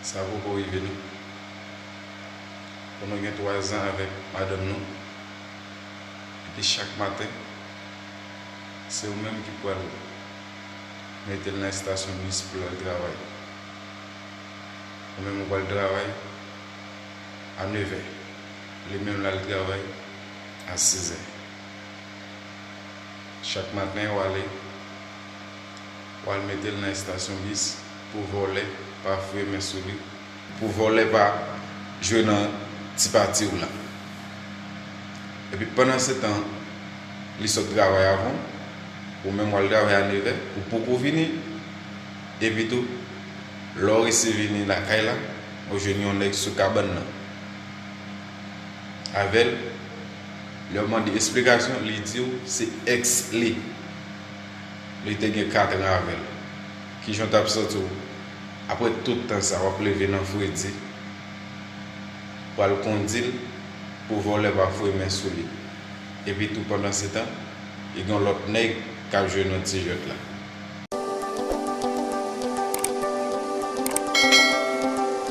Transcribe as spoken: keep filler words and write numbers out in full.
Sa poko rive nou. Bon, nou gen twa zan avèk madanm nou. Epi chak maten, se ou menm ki pral mete l nan estasyon bis pou l al travay. Ou menm ou pral travay a nevè. Li menm l al travay a sizè. Chak maten, w ale, w al mete l nan estasyon bis pou vòlè pa foure men sou li, pou vòlè pa jwe nan ti pati w la. Epi pandan se tan, li sot travay avan w, ou menm w al travay a nevè, ou poko vini, epi tou, lè w resi vini lakay la, ou jwenn yon nèg sou kabann nan. Avè l, lè w mande esplikasyon, li di w se èks li. Li te gen kat an avè l. Kijan w t ap santi w? Apre tout tan sa, w ap leve nan fredi, pral kondi l pou vòlè pa foure men sou li. Epi tou pandan se tan, li gen yon lòt nèg k ap jwe nan ti jwèt la.